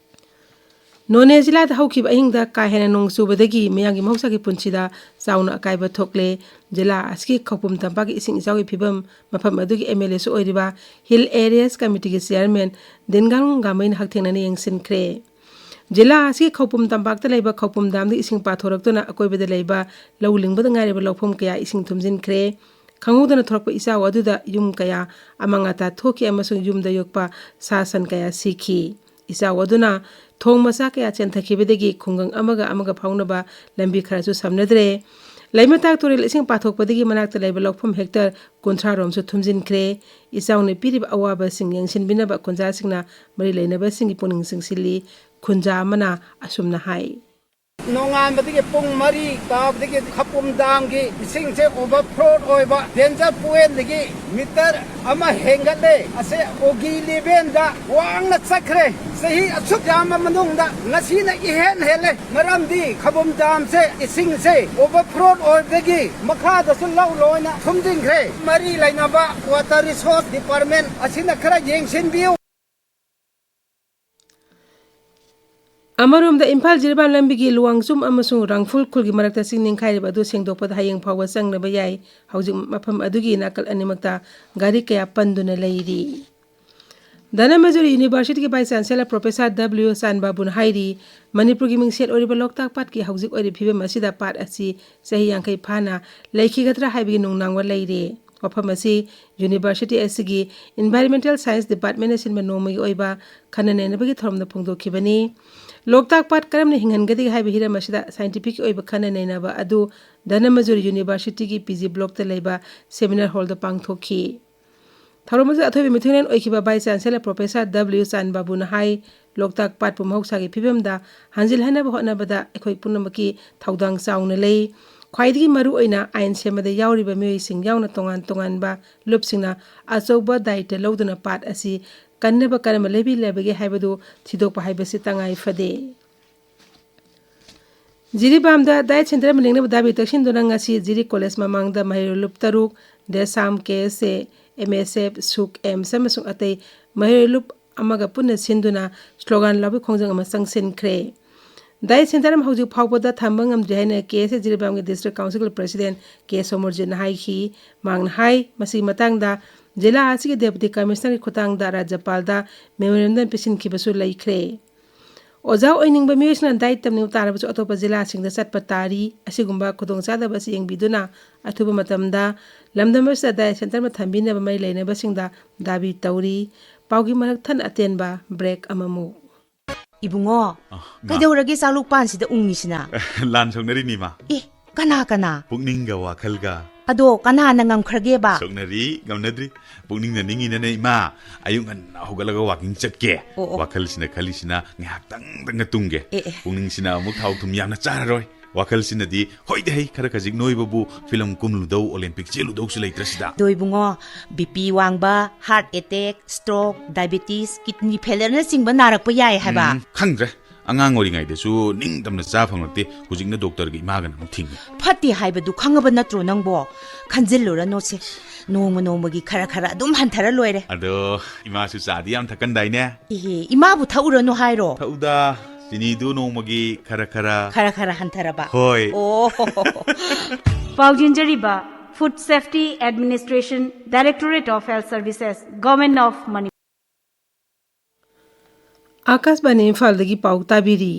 ꯅꯣꯅꯦ ꯖꯤꯂꯥꯗ ꯍꯧꯈꯤꯕ ꯑꯍꯤꯡꯗ ꯀꯥ ꯍꯦꯟꯅ ꯅꯣꯡ ꯆꯨꯕꯗꯒꯤ ꯃꯤꯌꯥꯝꯒꯤ ꯃꯍꯧꯁꯥꯒꯤ ꯄꯨꯟꯁꯤꯗ ꯆꯥꯎꯅ ꯑꯀꯥꯏꯕ ꯊꯣꯛꯂꯦ꯫ ꯖꯤꯂꯥ ꯑꯁꯤꯒꯤ ꯈꯧꯄꯨꯝ ꯇꯝꯄꯥꯛꯀꯤ ꯏꯁꯤꯡ ꯏꯆꯥꯎꯒꯤ ꯐꯤꯕꯝ ꯃꯐꯝ ꯑꯗꯨꯒꯤ ꯑꯦꯝ ꯑꯦꯜ ꯑꯦꯁꯨ ꯑꯣꯏꯔꯤꯕ ꯍꯤꯜ ꯑꯦꯔꯤꯌꯥꯁ ꯀꯃꯤꯇꯤꯒꯤ ꯆꯤꯌꯥꯔꯃꯦꯟ ꯗꯤꯟꯒꯥꯡ ꯒꯥꯃꯩꯅ ꯍꯛꯊꯦꯡꯅꯅ ꯌꯦꯡꯁꯤꯟꯈ꯭ꯔꯦ꯫ ꯖꯤꯂꯥ ꯑꯁꯤꯒꯤ ꯈꯧꯄꯨꯝ ꯇꯝꯄꯥꯛꯇ ꯂꯩꯕ ꯈꯧꯄꯨꯝ ꯗꯥꯝꯗꯒꯤ ꯏꯁꯤꯡ ꯄꯥꯊꯣꯔꯛꯇꯨꯅ ꯑꯀꯣꯏꯕꯗ ꯂꯩꯕ ꯂꯧ ꯂꯤꯡꯕꯗ ꯉꯥꯏꯔꯤꯕ ꯂꯧꯐꯝ ꯀꯌꯥ ꯏꯁꯤꯡ ꯊꯨꯝꯖꯤꯟꯈ꯭ꯔꯦ꯫ ꯈꯪꯍꯧꯗꯅ ꯊꯣꯔꯛꯄ ꯏꯆꯥꯎ ꯑꯗꯨꯗ ꯌꯨꯝ ꯀꯌꯥ ꯑꯃꯥꯡ ꯑꯇꯥ ꯊꯣꯛꯈꯤ ꯑꯃꯁꯨꯡ ꯌꯨꯝꯗ ꯌꯣꯛꯄ ꯁꯥ ꯁꯟ ꯀꯌꯥ ꯁꯤꯈꯤ꯫ ꯏꯆꯥꯎ ꯑꯗꯨꯅ ꯊꯣꯡ ꯃꯆꯥ ꯀꯌꯥ ꯆꯦꯟꯊꯈꯤꯕꯗꯒꯤ ꯈꯨꯡꯒꯪ ꯑꯃꯒ ꯑꯃꯒ ꯐꯥꯎꯅꯕ ꯂꯝꯕꯤ ꯈꯔꯁꯨ ꯁꯝꯅꯗ꯭ꯔꯦ꯫ ꯂꯩꯃꯇꯥꯛ ꯇꯨꯔꯦꯜ ꯏꯁꯤꯡ ꯄꯥꯊꯣꯛꯄꯗꯒꯤ ꯃꯅꯥꯛꯇ ꯂꯩꯕ ꯂꯧꯐꯝ ꯍꯦꯛꯇꯔ ꯀꯨꯟꯊ꯭ꯔꯥ ꯔꯣꯝꯁꯨ ꯊꯨꯝꯖꯤꯟꯈ꯭ꯔꯦ꯫ ꯏꯆꯥꯎꯅ ꯄꯤꯔꯤꯕ ꯑꯋꯥꯕꯁꯤꯡ ꯌꯦꯡꯁꯤꯟꯕꯤꯅꯕ ꯈꯨꯟꯖꯥꯁꯤꯡꯅ ꯃꯔꯤ ꯂꯩꯅꯕꯁꯤꯡꯒꯤ ꯄꯨꯛꯅꯤꯡ ꯆꯤꯡꯁꯤꯜꯂꯤ꯫ ꯈꯨꯟꯖꯥ ꯑꯃꯅ ꯑꯁꯨꯝꯅ ꯍꯥꯏ꯫ ꯅꯣꯡꯉꯥꯟꯕꯗꯒꯤ ꯄꯨꯡ ꯃꯔꯤ ꯇꯥꯕꯗꯒꯤ ꯈꯄꯨꯝ ꯗꯥꯝꯒꯤ ꯏꯁꯤꯡꯁꯦ ꯑꯣꯚꯔꯐ꯭ꯂꯣ ꯑꯣꯏꯕ ꯗꯦꯟꯖꯔ ꯄꯣꯏꯟꯗꯒꯤ ꯃꯤꯇꯔ ꯑꯃ ꯍꯦꯟꯒꯠꯂꯦ꯫ ꯑꯁꯦ ꯑꯣꯒꯤ ꯂꯦꯚꯦꯜꯗ ꯋꯥꯡꯅ ꯆꯠꯈ꯭ꯔꯦ꯫ ꯆꯍꯤ ꯑꯁꯨꯛ ꯌꯥꯝꯕ ꯃꯅꯨꯡꯗ ꯉꯁꯤꯅ ꯏꯍꯦꯟ ꯍꯦꯜꯂꯦ꯫ ꯃꯔꯝꯗꯤ ꯈꯕꯨꯝ ꯗꯥꯝꯁꯦ ꯏꯁꯤꯡꯁꯦ ꯑꯣꯚꯔꯐ꯭ꯂꯣ ꯑꯣꯏꯕꯗꯒꯤ ꯃꯈꯥꯗꯁꯨ ꯂꯧ ꯂꯣꯏꯅ ꯊꯨꯝꯖꯤꯟꯈ꯭ꯔꯦ꯫ ꯃꯔꯤ ꯂꯩꯅꯕ ꯋꯥꯇꯔ ꯔꯤꯁꯣꯔꯁ ꯗꯤꯄꯥꯔꯠꯃꯦꯟ ꯑꯁꯤꯅ ꯈꯔ ꯌꯦꯡꯁꯤꯟꯕꯤꯌꯨ꯫ ꯑꯃꯔꯣꯝꯗ, ꯏꯝꯐꯥꯜ ꯖꯤꯔꯤꯕꯥꯝ ꯂꯝꯕꯤꯒꯤ ꯂꯨꯋꯥꯡꯆꯨꯝ ꯑꯃꯁꯨꯡ ꯔꯥꯡꯐꯨꯜ ꯈꯨꯜꯒꯤ ꯃꯔꯛꯇ ꯆꯤꯡ ꯅꯤꯡꯈꯥꯏꯔꯤꯕ ꯑꯗꯨ ꯁꯦꯡꯗꯣꯛꯄꯗ ꯍꯌꯦꯡ ꯐꯥꯎꯕ ꯆꯪꯅꯕ ꯌꯥꯏ꯫ ꯍꯧꯖꯤꯛ ꯃꯐꯝ ꯑꯗꯨꯒꯤ ꯅꯥꯀꯜ ꯑꯅꯤꯃꯛꯇ ꯒꯥꯔꯤ ꯀꯌꯥ ꯄꯟꯗꯨꯅ ꯂꯩꯔꯤ꯫ ꯙꯅꯃꯟꯖꯨꯔꯤ ꯌꯨꯅꯤꯚꯔꯁꯤꯇꯤꯒꯤ ꯚꯥꯏꯁ ꯆꯥꯟꯁꯦꯂꯔ ꯄ꯭ꯔꯣꯐꯦꯁꯔ ꯗꯕ꯭ꯂꯤꯌꯨ ꯆꯥꯟꯕꯥꯕꯨꯅ ꯍꯥꯏꯔꯤ, ꯃꯅꯤꯄꯨꯔꯒꯤ ꯃꯤꯡꯁꯦꯜ ꯑꯣꯏꯔꯤꯕ ꯂꯣꯛꯇꯥꯛ ꯄꯥꯠꯀꯤ ꯍꯧꯖꯤꯛ ꯑꯣꯏꯔꯤꯕ ꯐꯤꯕꯝ ꯑꯁꯤꯗ ꯄꯥꯠ ꯑꯁꯤ ꯆꯍꯤ ꯌꯥꯡꯈꯩ ꯐꯥꯅ ꯂꯩꯈꯤꯒꯗ꯭ꯔꯥ ꯍꯥꯏꯕꯒꯤ ꯅꯨꯡꯅꯥꯡꯕ ꯂꯩꯔꯤ꯫ ꯋꯥꯐꯝ ꯑꯁꯤ ꯌꯨꯅꯤꯚꯔꯁꯤꯇꯤ ꯑꯁꯤꯒꯤ ꯏꯟꯚꯥꯏꯔꯣꯟꯃꯦꯟꯇꯦꯜ ꯁꯥꯏꯟꯁ ꯗꯤꯄꯥꯔꯠꯃꯦꯟꯅ ꯁꯤꯟꯕ ꯅꯣꯡꯃꯒꯤ ꯑꯣꯏꯕ ꯈꯟꯅ ꯅꯩꯅꯕꯒꯤ ꯊꯧꯔꯝꯗ ꯐꯣꯡꯗꯣꯛꯈꯤꯕꯅꯤ꯫ ꯂꯣꯛꯇꯥꯛ ꯄꯥꯠ ꯀꯔꯝꯅ ꯍꯤꯡꯍꯟꯒꯗꯒꯦ ꯍꯥꯏꯕ ꯍꯤꯔꯝ ꯑꯁꯤꯗ ꯁꯥꯏꯟꯇꯤꯐꯤꯛꯀꯤ ꯑꯣꯏꯕ ꯈꯟꯅ ꯅꯩꯅꯕ ꯑꯗꯨ ꯙꯅꯃꯟꯖꯨꯔꯤ ꯌꯨꯅꯤꯚꯔꯁꯤꯇꯤꯒꯤ ꯄꯤ ꯖꯤ ꯕ꯭ꯂꯣꯛꯇ ꯂꯩꯕ ꯁꯦꯃꯤꯅꯥꯔ ꯍꯣꯜꯗ ꯄꯥꯡꯊꯣꯛꯈꯤ꯫ ꯊꯧꯔꯝ ꯑꯁꯤꯗ ꯑꯊꯣꯏꯕ ꯃꯤꯊꯨꯡꯂꯦꯟ ꯑꯣꯏꯈꯤꯕ ꯚꯥꯏꯁ ꯆꯥꯟꯁꯦꯂꯔ ꯄ꯭ꯔꯣꯐꯦꯁꯔ ꯗꯕ꯭ꯂꯤꯌꯨ ꯆꯥꯟꯕꯥꯕꯨꯅ ꯍꯥꯏ, ꯂꯣꯛꯇꯥꯛ ꯄꯥꯠꯄꯨ ꯃꯍꯧꯁꯥꯒꯤ ꯐꯤꯕꯝꯗ ꯍꯟꯖꯤꯜꯍꯟꯅꯕ ꯍꯣꯠꯅꯕꯗ ꯑꯩꯈꯣꯏ ꯄꯨꯝꯅꯃꯛꯀꯤ ꯊꯧꯗꯥꯡ ꯆꯥꯎꯅ ꯂꯩ꯫ ꯈ꯭ꯋꯥꯏꯗꯒꯤ ꯃꯔꯨ ꯑꯣꯏꯅ ꯑꯥꯏꯟ ꯁꯦꯝꯕꯗ ꯌꯥꯎꯔꯤꯕ ꯃꯤꯑꯣꯏꯁꯤꯡ ꯌꯥꯎꯅ ꯇꯣꯉꯥꯟ ꯇꯣꯉꯥꯟꯕ ꯂꯨꯞꯁꯤꯡꯅ ꯑꯆꯧꯕ ꯗꯥꯌꯤꯠꯇ ꯂꯧꯗꯨꯅ ꯄꯥꯠ ꯑꯁꯤ ꯀꯟꯅꯕ ꯀꯔꯝꯕ ꯂꯩꯕꯤ ꯂꯩꯕꯒꯦ ꯍꯥꯏꯕꯗꯨ ꯊꯤꯗꯣꯛꯄ ꯍꯥꯏꯕꯁꯤ ꯇꯉꯥꯏ ꯐꯗꯦ꯫ ꯖꯤꯔꯤꯕꯥꯝꯗ ꯗꯥꯌꯠ ꯁꯦꯟꯇꯔ ꯑꯃ ꯂꯤꯡꯅꯕ ꯗꯥꯕꯤ ꯇꯛꯁꯤꯟꯗꯨꯅ ꯉꯁꯤ ꯖꯤꯔꯤ ꯀꯣꯂꯦꯖ ꯃꯃꯥꯡꯗ ꯃꯍꯩꯔꯣꯏ ꯂꯨꯞ ꯇꯔꯨꯛ, ꯗꯦꯁꯥꯝ, ꯀꯦ ꯑꯦꯁ ꯑꯦ, ꯑꯦꯝ ꯑꯦꯁ ꯑꯦꯐ, ꯁꯨꯛ, ꯑꯦꯝꯁ ꯑꯃꯁꯨꯡ ꯑꯇꯩ ꯃꯍꯩꯔꯣꯏ ꯂꯨꯞ ꯑꯃꯒ ꯄꯨꯟꯅ ꯁꯤꯟꯗꯨꯅ ꯁ꯭ꯂꯣꯒꯥꯟ ꯂꯥꯎꯕꯒꯤ ꯈꯣꯡꯖꯪ ꯑꯃ ꯆꯪꯁꯤꯟꯈ꯭ꯔꯦ꯫ ꯗꯥꯌꯠ ꯁꯦꯟꯇꯔ ꯑꯃ ꯍꯧꯖꯤꯛ ꯐꯥꯎꯕꯗ ꯊꯝꯕ ꯉꯝꯗ꯭ꯔꯤ ꯍꯥꯏꯅ ꯀꯦ ꯑꯦꯁ ꯑꯦ ꯖꯤꯔꯤꯕꯥꯝꯒꯤ ꯗꯤꯁꯇ꯭ꯔꯤꯛ ꯀꯥꯎꯟꯁꯤꯜꯒꯤ ꯄ꯭ꯔꯁꯤꯗꯦꯟ ꯀꯦ ꯁꯣꯃꯣꯔꯖꯤꯠꯅ ꯍꯥꯏꯈꯤ꯫ ꯃꯍꯥꯛꯅ ꯍꯥꯏ, ꯃꯁꯤꯒꯤ ꯃꯇꯥꯡꯗ ꯖꯤꯂꯥ ꯑꯁꯤꯒꯤ ꯗꯦꯄꯨꯇꯤ ꯀꯃꯤꯁꯅꯔꯒꯤ ꯈꯨꯠꯊꯥꯡꯗ ꯔꯥꯖ꯭ꯌꯄꯥꯜꯗ ꯃꯦꯃꯣꯔꯦꯟꯗꯝ ꯄꯤꯁꯤꯟꯈꯤꯕꯁꯨ ꯂꯩꯈ꯭ꯔꯦ꯫ ꯑꯣꯖꯥ ꯑꯣꯏꯅꯤꯡꯕ ꯃꯤꯑꯣꯏꯁꯤꯡꯅ ꯗꯥꯏꯠ ꯇꯝꯅꯤꯡꯕ ꯇꯥꯔꯕꯁꯨ ꯑꯇꯣꯞꯄ ꯖꯤꯂꯥꯁꯤꯡꯗ ꯆꯠꯄ ꯇꯥꯔꯤ꯫ ꯑꯁꯤꯒꯨꯝꯕ ꯈꯨꯗꯣꯡꯆꯥꯗꯕ ꯑꯁꯤ ꯌꯦꯡꯕꯤꯗꯨꯅ ꯑꯊꯨꯕ ꯃꯇꯝꯗ ꯂꯝꯗꯝ ꯑꯁꯤꯗ ꯗꯥꯏꯠ ꯁꯦꯟꯇꯔ ꯑꯃ ꯊꯝꯕꯤꯅꯕ ꯃꯔꯤ ꯂꯩꯅꯕꯁꯤꯡꯗ ꯗꯥꯕꯤ ꯇꯧꯔꯤ꯫ ꯄꯥꯎꯒꯤ ꯃꯔꯛ ꯊꯠꯅ ꯑꯇꯦꯟꯕ ꯕ꯭ꯔꯦꯛ ꯑꯃꯃꯨꯛ꯫ ꯏꯕꯨꯡꯉꯣ, ꯑ, ꯃꯥ꯫ ꯀꯩꯗꯧꯔꯒꯦ ꯆꯥꯛꯂꯨꯛ ꯄꯥꯟꯁꯤꯗ ꯎꯪꯉꯤꯁꯤꯅ? ꯂꯥꯟ ꯁꯣꯛꯅꯔꯤꯅꯤ, ꯏꯃꯥ꯫ ꯑꯦ, ꯀꯅꯥ ꯀꯅꯥ? ꯄꯨꯛꯅꯤꯡꯒ ꯋꯥꯈꯜꯒ꯫ ꯑꯗꯣ ꯀꯅꯥꯅ ꯉꯝꯈ꯭ꯔꯒꯦꯕ? ꯁꯣꯛꯅꯔꯤ, ꯉꯝꯅꯗ꯭ꯔꯤ꯫ ꯄꯨꯛꯅꯤꯡꯅ ꯅꯤꯡꯉꯤꯅꯅꯦ, ꯏꯃꯥ꯫ ꯑꯌꯨꯛ ꯉꯟꯅ ꯍꯧꯒꯠꯂꯒ ꯋꯥꯀꯤꯡ ꯆꯠꯀꯦ꯫ ꯑꯣ, ꯑꯣ꯫ ꯋꯥꯈꯜꯁꯤꯅ ꯈꯜꯂꯤꯁꯤꯅ ꯉꯥꯏꯍꯥꯛꯇꯪꯗꯪꯒ ꯇꯨꯝꯒꯦ꯫ ꯑꯦ, ꯑꯦ꯫ ꯄꯨꯛꯅꯤꯡꯁꯤꯅ ꯑꯃꯨꯛ ꯊꯥꯎ ꯊꯨꯝ ꯌꯥꯝꯅ ꯆꯥꯔꯔꯣꯏ꯫ ꯋꯥꯈꯜꯁꯤꯅꯗꯤ, ꯍꯣꯏꯗ ꯍꯩ, ꯈꯔ ꯈꯖꯤꯛ ꯅꯣꯏꯕꯕꯨ ꯐꯤꯂꯝ ꯀꯨꯝꯂꯨꯗꯧ, ꯑꯣꯂꯦꯝꯄꯤꯛ ꯆꯦꯜꯂꯨꯗꯧꯁꯨ ꯂꯩꯇ꯭ꯔꯁꯤꯗ꯫ ꯑꯗꯣ ꯏꯕꯨꯡꯉꯣ, ꯕꯤ ꯄꯤ ꯋꯥꯡꯕ, heart attack, stroke, diabetes, kidney ꯐꯦꯂꯔꯅꯆꯤꯡꯕ ꯅꯥꯔꯛꯄ ꯌꯥꯏ ꯍꯥꯏꯕ꯫ ꯎꯝ, ꯈꯪꯗ꯭ꯔꯦ꯫ ꯑꯉꯥꯡ ꯑꯣꯏꯔꯤꯉꯩꯗꯁꯨ ꯅꯤꯡꯇꯝꯅ ꯆꯥ ꯐꯪꯂꯛꯇꯦ, ꯍꯧꯖꯤꯛꯅ ꯗꯣꯛꯇꯔꯒ ꯏꯃꯥꯒꯅ ꯑꯃꯨꯛ ꯊꯤꯡꯉꯤ꯫ ꯐꯠꯇꯦ ꯍꯥꯏꯕꯗꯨ ꯈꯪꯉꯕ ꯅꯠꯇ꯭ꯔꯣ ꯅꯪꯕꯣ? ꯈꯟꯖꯤꯜꯂꯨꯔꯅꯨꯁꯦ, ꯅꯣꯡꯃ ꯅꯣꯡꯃꯒꯤ ꯈꯔ ꯈꯔ ꯑꯗꯨꯝ ꯍꯟꯊꯔ ꯂꯣꯏꯔꯦ꯫ ꯑꯗꯣ ꯏꯃꯥꯁꯨ ꯆꯥꯗꯤ ꯌꯥꯝ ꯊꯛꯀꯟꯗꯥꯏꯅꯦ? ꯏꯍꯦ, ꯏꯃꯥꯕꯨ ꯊꯛꯎꯔꯅꯨ ꯍꯥꯏꯔꯣ? ꯊꯛꯎꯗ꯫ ꯆꯤꯅꯤꯗꯨ ꯅꯣꯡꯃꯒꯤ ꯈꯔ ꯈꯔ꯫ ꯈꯔ ꯈꯔ ꯍꯟꯊꯔꯕ꯫ ꯍꯣꯏ꯫ ꯑꯣ꯫ ꯄꯥꯎ ꯆꯦꯟꯖꯔꯤꯕ Food Safety Administration, Directorate of Health Services, Government of Manipur. ꯑꯥꯀꯥꯁꯕꯥꯅꯤ ꯏꯝꯐꯥꯜꯗꯒꯤ ꯄꯥꯎ ꯇꯥꯕꯤꯔꯤ꯫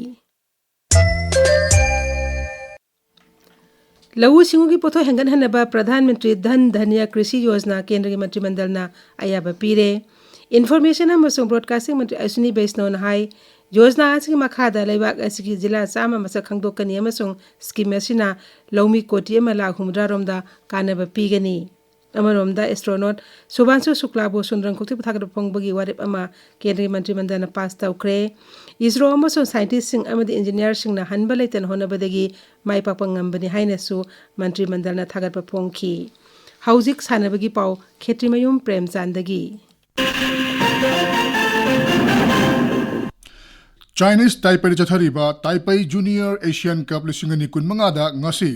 ꯂꯧꯎ ꯁꯤꯡꯎꯒꯤ ꯄꯣꯠꯊꯣꯛ ꯍꯦꯟꯒꯠꯍꯟꯅꯕ ꯄ꯭ꯔꯙꯥꯟ ꯃꯟꯇ꯭ꯔꯤ ꯙꯟ ꯙꯟꯌꯥ ꯀ꯭ꯔꯤꯁꯤ ꯌꯣꯖꯅꯥ ꯀꯦꯟꯗ꯭ꯔꯒꯤ ꯃꯟꯇ꯭ꯔꯤ ꯃꯟꯗꯜꯅ ꯑꯌꯥꯕ ꯄꯤꯔꯦ꯫ ꯏꯟꯐꯣꯔꯃꯦꯁꯟ ꯑꯃꯁꯨꯡ ꯕ꯭ꯔꯣꯗꯀꯥꯁꯇꯤꯡ ꯃꯟꯇ꯭ꯔꯤ ꯑꯁ꯭ꯋꯤꯅꯤ ꯕꯩꯁꯅꯧꯅ ꯍꯥꯏ, ꯌꯣꯖꯅꯥ ꯑꯁꯤꯒꯤ ꯃꯈꯥꯗ ꯂꯩꯕꯥꯛ ꯑꯁꯤꯒꯤ ꯖꯤꯂꯥ ꯆꯥꯝꯃ ꯃꯁꯛ ꯈꯪꯗꯣꯛꯀꯅꯤ ꯑꯃꯁꯨꯡ ꯁ꯭ꯀꯤꯝ ꯑꯁꯤꯅ ꯂꯧꯃꯤ ꯀꯣꯇꯤ ꯑꯃ ꯂꯥꯈ ꯍꯨꯝꯐꯨꯇꯔꯥꯔꯣꯝꯗ ꯀꯥꯟꯅꯕ ꯄꯤꯒꯅꯤ꯫ ꯑꯃꯔꯣꯝꯗ ꯑꯦꯁꯇ꯭ꯔꯣꯅꯣꯠ ꯁꯨꯚꯥꯟꯁꯨ ꯁꯨꯀ꯭ꯂꯥꯕꯨ ꯁꯨꯟꯗ꯭ꯔꯪ ꯈꯣꯛꯊꯤꯕ ꯊꯥꯒꯠꯄ ꯐꯣꯡꯕꯒꯤ ꯋꯥꯔꯦꯞ ꯑꯃ ꯀꯦꯟꯗ꯭ꯔꯒꯤ ꯃꯟꯇ꯭ꯔꯤ ꯃꯟꯗꯜꯅ ꯄꯥꯁ ꯇꯧꯈ꯭ꯔꯦ꯫ ꯏꯁꯔꯣ ꯑꯃꯁꯨꯡ ꯁꯥꯏꯟꯇꯤꯁꯁꯤꯡ ꯑꯃꯗꯤ ꯏꯟꯖꯤꯅꯤꯌꯥꯔꯁꯤꯡꯅ ꯍꯟꯕ ꯂꯩꯇꯅ ꯍꯣꯠꯅꯕꯗꯒꯤ ꯃꯥꯏ ꯄꯥꯛꯄ ꯉꯝꯕꯅꯤ ꯍꯥꯏꯅꯁꯨ ꯃꯟꯇ꯭ꯔꯤ ꯃꯟꯗꯜꯅ ꯊꯥꯒꯠꯄ ꯐꯣꯡꯈꯤ꯫ ꯍꯧꯖꯤꯛ ꯁꯥꯟꯅꯕꯒꯤ ꯄꯥꯎ, ꯈꯦꯇ꯭ꯔꯤꯃꯌꯨꯝ ꯄ꯭ꯔꯦꯝꯆꯥꯟꯗꯒꯤ꯫ ꯆꯥꯏꯅꯤꯁ ꯇꯥꯏꯄꯦꯏꯗ ꯆꯠꯊꯔꯤꯕ ꯇꯥꯏꯄꯦꯏ ꯖꯨꯅꯤꯌꯔ ꯑꯦꯁꯤꯌꯥꯟ ꯀꯞ ꯂꯤꯁꯤꯡ ꯑꯅꯤ ꯀꯨꯟꯃꯉꯥꯗ ꯉꯁꯤ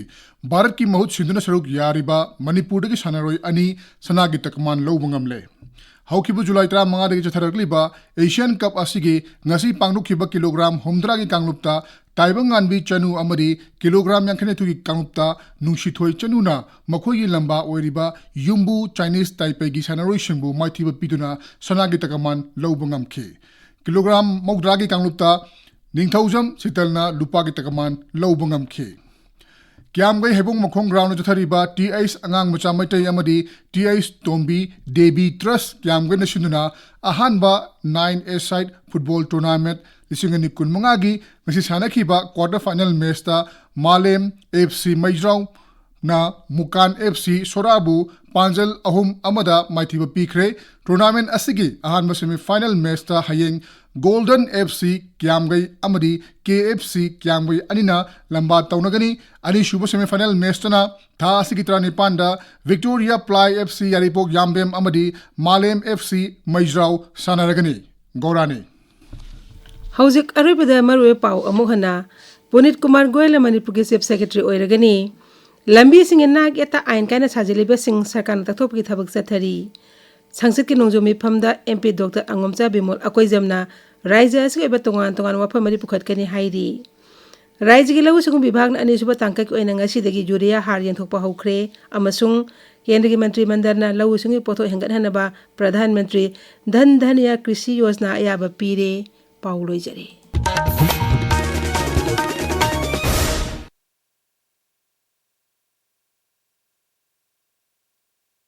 ꯚꯥꯔꯠꯀꯤ ꯃꯍꯨꯠ ꯁꯤꯟꯗꯨꯅ ꯁꯔꯨꯛ ꯌꯥꯔꯤꯕ ꯃꯅꯤꯄꯨꯔꯗꯒꯤ ꯁꯥꯟꯅꯔꯣꯏ ꯑꯅꯤ ꯁꯅꯥꯒꯤ ꯇꯀꯃꯥꯟ ꯂꯧꯕ ꯉꯝꯂꯦ꯫ ꯍꯧꯈꯤꯕ ꯖꯨꯂꯥꯏ ꯇꯔꯥꯃꯉꯥꯗꯒꯤ ꯆꯠꯊꯔꯛꯂꯤꯕ ꯑꯦꯁꯤꯌꯥꯟ ꯀꯞ ꯑꯁꯤꯒꯤ ꯉꯁꯤ ꯄꯥꯡꯊꯣꯛꯈꯤꯕ ꯀꯤꯂꯣꯒ꯭ꯔꯥꯝ ꯍꯨꯝꯗ꯭ꯔꯥꯒꯤ ꯀꯥꯡꯂꯨꯞꯇ ꯇꯥꯏꯕꯪꯉꯥꯟꯕꯤ ꯆꯅꯨ ꯑꯃꯗꯤ ꯀꯤꯂꯣꯒ꯭ꯔꯥꯝ ꯌꯥꯡꯈꯩꯅꯤꯊꯣꯏꯒꯤ ꯀꯥꯡꯂꯨꯞꯇ ꯅꯨꯡꯁꯤꯊꯣꯏ ꯆꯅꯨꯅ ꯃꯈꯣꯏꯒꯤ ꯂꯝꯕꯥ ꯑꯣꯏꯔꯤꯕ ꯌꯨꯝꯕꯨ ꯆꯥꯏꯅꯤꯁ ꯇꯥꯏꯄꯦꯏꯒꯤ ꯁꯥꯟꯅꯔꯣꯏꯁꯤꯡꯕꯨ ꯃꯥꯏꯊꯤꯕ ꯄꯤꯗꯨꯅ ꯁꯅꯥꯒꯤ ꯇꯀꯃꯥꯟ ꯂꯧꯕ ꯉꯝꯈꯤ꯫ ꯀꯤꯂꯣꯒ꯭ꯔꯥꯝ ꯃꯧꯗ꯭ꯔꯥꯒꯤ ꯀꯥꯡꯂꯨꯞꯇ ꯅꯤꯡꯊꯧꯖꯝ ꯁꯤꯇꯜꯅ ꯂꯨꯄꯥꯒꯤ ꯇꯀꯃꯥꯟ ꯂꯧꯕ ꯉꯝꯈꯤ꯫ ꯀ꯭ꯌꯥꯝꯒꯩ ꯍꯩꯕꯣꯡ ꯃꯈꯣꯡ ꯒ꯭ꯔꯥꯎꯟꯗ ꯆꯠꯊꯔꯤꯕ ꯇꯤ ꯑꯩꯆ ꯑꯉꯥꯡ ꯃꯆꯥ ꯃꯩꯇꯩ ꯑꯃꯗꯤ ꯇꯤ ꯑꯩꯆ ꯇꯣꯝꯕꯤ ꯗꯦꯕꯤ ꯇ꯭ꯔꯁ ꯀ꯭ꯌꯥꯝꯒꯩꯅ ꯁꯤꯟꯗꯨꯅ ꯑꯍꯥꯟꯕ ꯅꯥꯏꯟ ꯑꯦ ꯁꯥꯏꯠ ꯐꯨꯠꯕꯣꯜ ꯇꯣꯔꯅꯥꯃꯦꯟꯠ ꯂꯤꯁꯤꯡ ꯑꯅꯤ ꯀꯨꯟꯃꯉꯥꯒꯤ ꯉꯁꯤ ꯁꯥꯟꯅꯈꯤꯕ ꯀ꯭ꯋꯥꯔꯇꯔ ꯐꯥꯏꯅꯦꯜ ꯃꯦꯆꯇ ꯃꯥꯂꯦꯝ ꯑꯦꯐ ꯁꯤ ꯃꯩꯖ꯭ꯔꯥꯎ ꯅ ꯃꯨꯀꯥꯟ ꯑꯦꯐ ꯁꯤ ꯁꯣꯔꯥꯕꯨ ꯄꯥꯟꯖꯜ ꯑꯍꯨꯝ ꯑꯃꯗ ꯃꯥꯏꯊꯤꯕ ꯄꯤꯈ꯭ꯔꯦ꯫ ꯇꯣꯔꯅꯥꯃꯦꯟ ꯑꯁꯤꯒꯤ ꯑꯍꯥꯟꯕ ꯁꯦꯃꯤꯐꯥꯏꯅꯦꯜ ꯃꯦꯆꯇ ꯍꯌꯦꯡ ꯒꯣꯜꯗꯟ ꯑꯦꯐ ꯁꯤ ꯀ꯭ꯌꯥꯝꯒꯩ ꯑꯃꯗꯤ ꯀꯦ ꯑꯦꯐ ꯁꯤ ꯀ꯭ꯌꯥꯝꯒꯩ ꯑꯅꯤꯅ ꯂꯝꯕꯥ ꯇꯧꯅꯒꯅꯤ꯫ ꯑꯅꯤꯁꯨꯕ ꯁꯦꯃꯤꯐꯥꯏꯅꯦꯜ ꯃꯦꯆꯇꯅ ꯊꯥ ꯑꯁꯤꯒꯤ ꯇꯔꯥꯅꯤꯄꯥꯟꯗ ꯚꯤꯛꯇꯣꯔꯤꯌꯥ ꯄ꯭ꯂꯥꯏ ꯑꯦꯐ ꯁꯤ ꯌꯥꯏꯔꯤꯄꯣꯛ ꯌꯥꯝꯕꯦꯝ ꯑꯃꯗꯤ ꯃꯥꯂꯦꯝ ꯑꯦꯐ ꯁꯤ ꯃꯩꯖ꯭ꯔꯥꯎ ꯁꯥꯟꯅꯔꯒꯅꯤ꯫ ꯒꯧꯔꯥꯅꯤ꯫ ꯍꯧꯖꯤꯛ ꯑꯔꯣꯏꯕꯗ ꯃꯔꯨꯑꯣꯏꯕ ꯄꯥꯎ ꯑꯃꯨꯛ ꯍꯟꯅ꯫ ꯄꯨꯅꯤꯠ ꯀꯨꯃꯥꯔ ꯒꯣꯌꯜꯅ ꯃꯅꯤꯄꯨꯔꯒꯤ ꯆꯤꯐ ꯁꯦꯀ꯭ꯔꯦꯇꯔꯤ ꯑꯣꯏꯔꯒꯅꯤ꯫ ꯂꯝꯕꯤꯁꯤꯡꯒꯤ ꯅꯥꯛ ꯌꯦꯠꯇ ꯑꯥꯏꯟ ꯀꯥꯏꯅ ꯁꯥꯖꯤꯜꯂꯤꯕꯁꯤꯡ ꯁꯔꯀꯥꯔꯅ ꯇꯛꯊꯣꯛꯄꯒꯤ ꯊꯕꯛ ꯆꯠꯊꯔꯤ꯫ ꯁꯪꯁꯠꯀꯤ ꯅꯣꯡꯖꯨ ꯃꯤꯐꯝꯗ ꯑꯦꯝ ꯄꯤ ꯗꯣꯛꯇꯔ ꯑꯉꯣꯝꯆꯥ ꯕꯤꯃꯣꯜ ꯑꯀꯣꯏꯖꯝꯅ ꯔꯥꯏꯖ꯭ꯌ ꯑꯁꯤꯒꯤ ꯑꯣꯏꯕ ꯇꯣꯉꯥꯟ ꯇꯣꯉꯥꯟꯕ ꯃꯐꯝ ꯃꯔꯤ ꯄꯨꯈꯠꯀꯅꯤ ꯍꯥꯏꯔꯤ꯫ ꯔꯥꯏꯖ꯭ꯌꯒꯤ ꯂꯧꯎ ꯁꯤꯡꯎ ꯕꯤꯚꯥꯒꯅ ꯑꯅꯤꯁꯨꯕ ꯇꯥꯡꯀꯛꯀꯤ ꯑꯣꯏꯅ ꯉꯁꯤꯗꯒꯤ ꯌꯨꯔꯤꯌꯥ ꯍꯥꯔ ꯌꯦꯟꯊꯣꯛꯄ ꯍꯧꯈ꯭ꯔꯦ ꯑꯃꯁꯨꯡ ꯀꯦꯟꯗ꯭ꯔꯒꯤ ꯃꯟꯇ꯭ꯔꯤ ꯃꯟꯗꯜꯅ ꯂꯧꯎ ꯁꯤꯡꯎꯒꯤ ꯄꯣꯠꯊꯣꯛ ꯍꯦꯟꯒꯠꯍꯟꯅꯕ ꯄ꯭ꯔꯙꯥꯟ ꯃꯟꯇ꯭ꯔꯤ ꯙꯟ ꯙꯟꯌ ꯀ꯭ꯔꯤꯁꯤ ꯌꯣꯖꯅꯥ ꯑꯌꯥꯕ ꯄꯤꯔꯦ꯫ ꯄꯥꯎ ꯂꯣꯏꯖꯔꯦ꯫